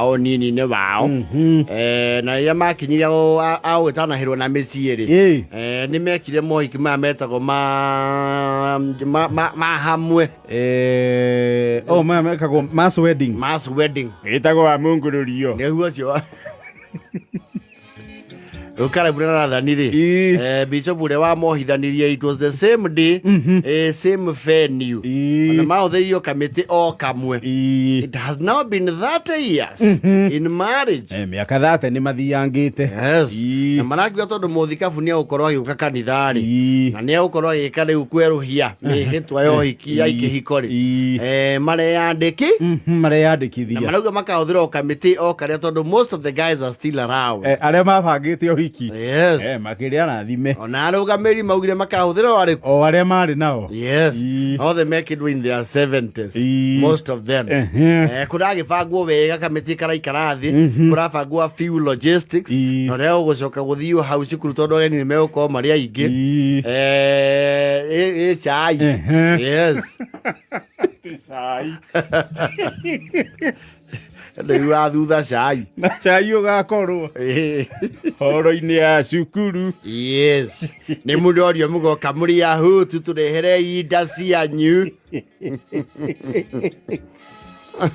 A ũnini-inĩ wao. Na rĩrĩa makinyire a gũgĩtanahĩrwo na mĩciĩ rĩ, nĩ mekire mohiki maya metagwo ma hamwe. Oh, maya mekagwo mass wedding. Mass wedding. Ĩtagwo wa mũngũrũrio. Nĩguo ũcio rĩu Caleb na Nathani rĩ, bishop ũrĩa wamohithanirie, it was the same day, same venue, ona mahũthĩrire kamĩtĩ o kamwe. It has now been 30 years in marriage. Mĩaka 30 nĩ mathiangĩte. Yes. Na marakiuga tondũ mũthikabu nĩ egũkorwo agĩũka kanitha rĩ, na nĩ egũkorwo agĩka rĩu kwerũhia mĩhĩtwa ya ũhiki ya kĩhiko rĩ, mareyandĩki na Mareyandĩkithia. Marauga makahũthĩra o kamĩtĩ o karĩa tondũ most of the guys are still around. Arĩa mabangĩte ũhiki. Yes. Makĩrĩa arathime. Ona arũgamĩrĩri maugire makahũthĩra o arĩkũ? O arĩa marĩ nao. Yes. Othe mekĩndwo in their 70s, most of them. Kũragĩbangwo wega, kamĩtĩ karaikara thĩ, kũrabangwo a few logistics na ũrĩa ũgũcoka gũthiĩ hau cukuru tondũ ageni nĩ megũkorwo marĩ aingĩ. Ĩ cai. Yes. Cai. Ndĩiguaga thutha cai. Na cai ũgakorwo horo-inĩ ya cukuru. Yes, nĩ mũndũ orio mũgoka mũrĩ ahutu tũrehere inda cianyu.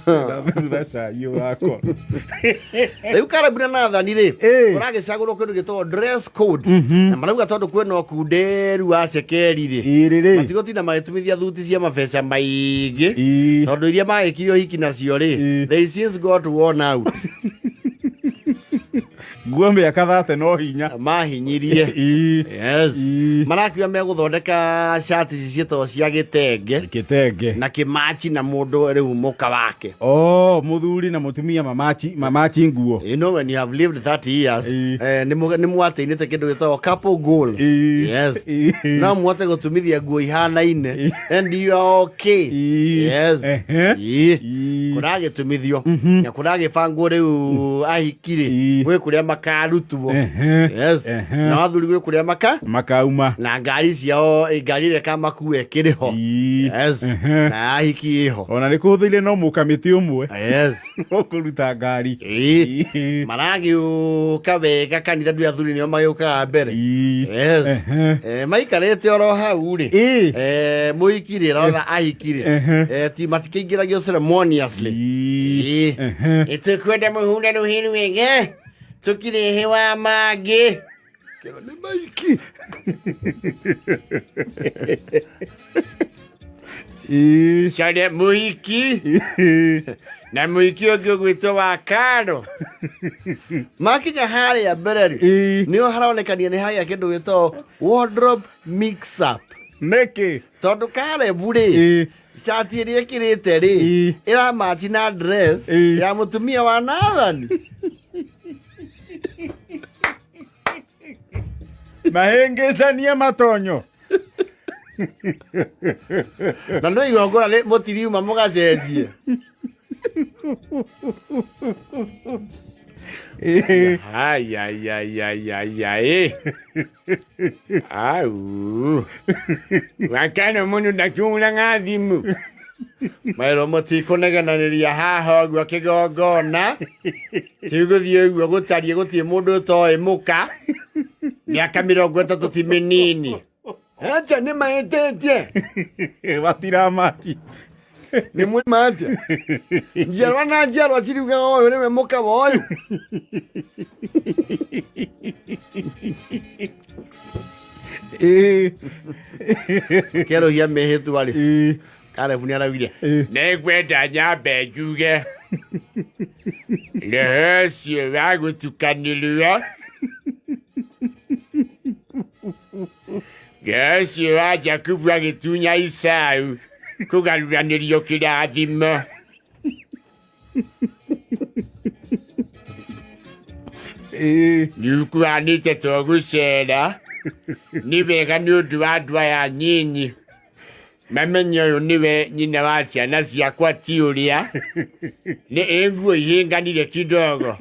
Na thutha cai ũgakorwo. Rĩu Karabu na Nathani rĩ, kũragĩcagũrwo kĩndũ gĩtagwo dress code, na marauga tondũ kwĩna ũkunderu wa cekeri rĩ, Ĩrĩ rĩ. matigũtinda magĩtumithia thuti cia mabeca maingĩ, tondũ iria magĩkire ũhiki nacio rĩ, they since got worn out. Nguo mĩaka 30 no hinya. Mahinyirie. Yes. Marakiuga megũthondeka cati ici ciĩtagwo cia gĩtenge. Gĩtenge. Na kĩmachi na mũndũ rĩu mũka wake. Oh, mũthuri na mũtumia mamachi nguo. You know when you have lived 30 years, nĩ mwatĩinĩte kĩndũ gĩtagwo couple goals. Yes. No mũhote gũtumithia nguo ihanaine and you are okay. Yes. Kũragĩtumithio na kũragĩbangwo rĩu ahiki rĩ, gwĩ kũrĩa makarutwo. Yes. Na athuri gwĩ kũrĩa maka makauma. Na ngari ciao, ngari ĩrĩa ĩkamakua ĩkĩrĩ ho. Yes. Na ahiki ĩho. Ona nĩ kũhũthĩire no mũkamĩtĩ ũmwe. Yes. Ũkũruta ngari. Maragĩũka wega kanitha, ndũ athuri nĩo magĩũkaga mbere. Yes. Maikarĩte oro hau rĩ, mũhiki rĩ, rather ahiki rĩ, ti matikĩingĩragio ceremoniously. Ĩtũkwenda mũhuna rũhĩ rwega tũkirehe wa mangĩ. Kĩro nĩ maiki. Care mũhiki na mũhiki ũngĩ ũgwĩtwo wa karo makinya harĩa mbere rĩ, nĩho haronekania nĩ hagĩa kĩndũ gĩtagwo wardrobe mix up. Nĩkĩ? Tondũ Karebu rĩ, cati ĩrĩa ĩkĩrĩte rĩ, ĩramachi na dress ya mũtumia wa Nathani. Mahĩngĩcanie matonyo. Na no igongona rĩ, mũtiriuma mũgacenjie. Ayayayayayay. Au. Wakano mũndũ ndakiuraga thimũ. Maĩrwo mũtikũnegenanĩria haha ũguo kĩgongona. Tigũthiĩ ũguo gũtariĩ, gũtirĩ mũndũ ũtoĩ mũka. Mĩaka 30 ti mĩnini. Acha nĩ mahĩtĩtie. Matiramati. Nĩ mwĩma atĩa? Njiarwa na njiarwa ciriugaga ũyũ nĩwe mũka wa ũyũ. Kerũhia mĩhĩtwa rĩ, Karebu nĩ araugire, nĩngwenda nyambe njuge roho ũcio wa gũtukanĩrwo, roho ũcio wa Jakubu agĩtunya Esau kũgaruranĩrio kĩrathimo. Nĩũkuanĩte to gũcera nĩ wega nĩ ũndũ wa andũ aya nyinyi mamenye ũyũ nĩwe nyina wa ciana ciakwa, ti ũrĩa nĩ ĩ nguo ihĩnganire kidogo.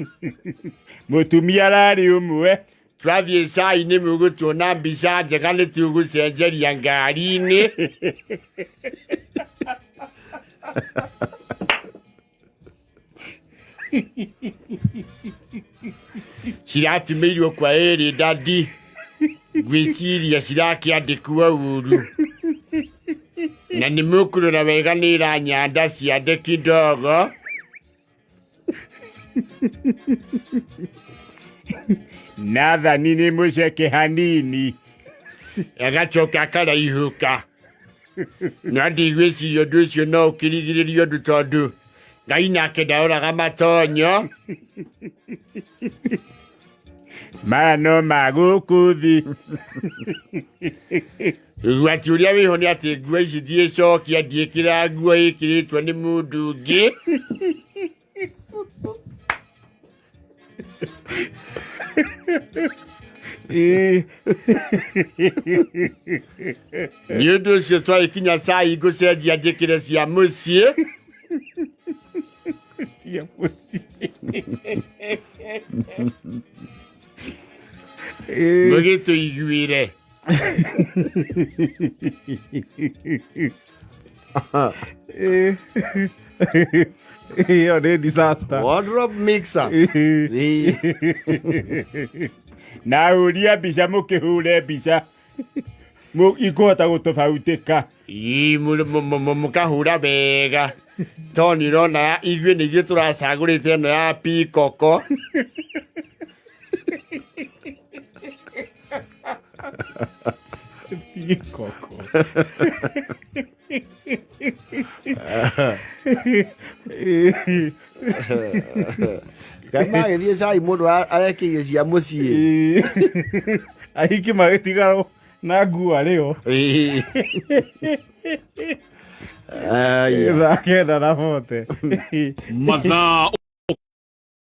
Mũtumia ararĩ ũmwe. Twathiĩ cai-inĩ mũgũtuona mbica njega, nĩ tũgũcenjeria ngari-inĩ. Ciratumĩirwo kwa ĩrĩ ndandi, ngwĩciria cirakĩandĩkwo ũru, na nĩ mũkũrora wega nĩ ĩranyanda ciande kidogo. Nathani nĩ mũceke hanini. Agacoka akaraihũka, no ndigwĩciria ũndũ ũcio no ũkĩrigĩrĩrio ũndũ, tondũ Ngai nake ndaroraga matonyo. Maya no ma gũkũ thĩ. Ũgwati ũrĩa wĩho nĩ atĩ nguo ici ndiĩcokia, ndiĩkĩra nguo ĩkĩrĩtwo nĩ mũndũ ũngĩ. Nĩ ũndũ ũcio twagĩkinya cai ngũcenjia njĩkĩre cia mũciĩ. Mũgĩtũiguĩre. Ĩyo nĩ disaster. Wardrobe mixer. Ĩĩ. Na ũria mbica, mũkĩhũre mbica ikũhota gũtofautĩka. Ĩĩ, mũkahũra wega tondũ nĩ ũrona ithuĩ nĩ ithuĩ tũracagũrĩte ĩno ya pikoko. Pikoko. Ngai magĩthiĩ cai mũndũ arekĩirie cia mũciĩ. Ahiki magĩtigara na nguo arĩo. Ĩĩ. Aya. Thaa 9 na bote. Mathaa.